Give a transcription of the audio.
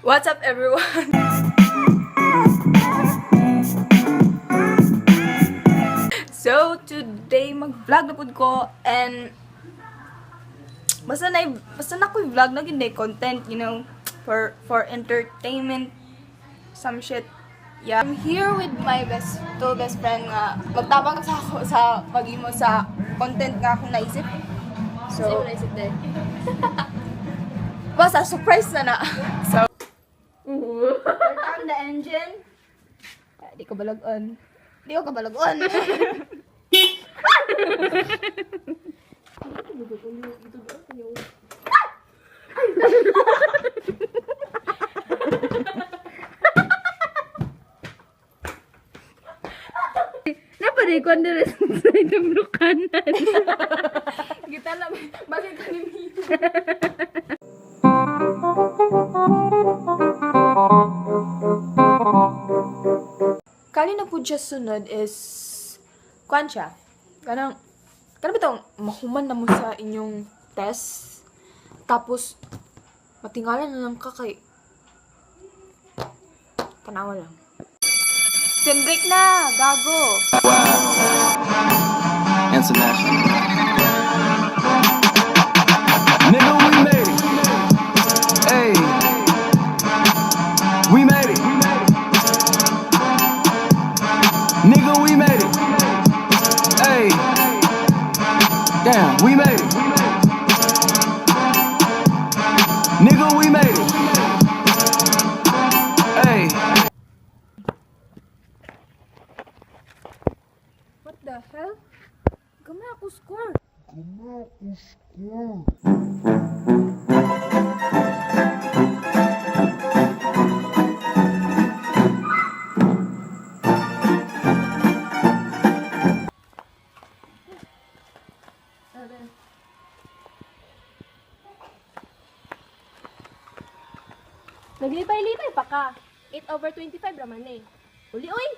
What's up, everyone? So, today mag-vlog na pud ko and basta na ko'y vlog na gid content, for entertainment, some shit. Yeah. I'm here with my best two best friend nga magtabang sa ako sa paghimo sa content nga akong naisip. So, naisip din. Basta surprise na na. So, turn on the engine. Ah, di ko balag-on. Di ko kabalag-on. Napari ko ang sa itong kanan. Gita na, bakit ka ni Mio? Kani na po siya sunod is, kuan siya. Kanang bitong mahuman na mo sa inyong test. Tapos, matingala na lang ka kay, tanawa lang. Sem break na! Gago! International. Nigga, we made it. Hey, we made it. Nigga, we made it. Hey, damn, we made it. Nigga, we made it. Hey. What the hell? Gamay ako score. Naglipay-lipay pa ka. 8 over 25 raman eh. Uli, oy!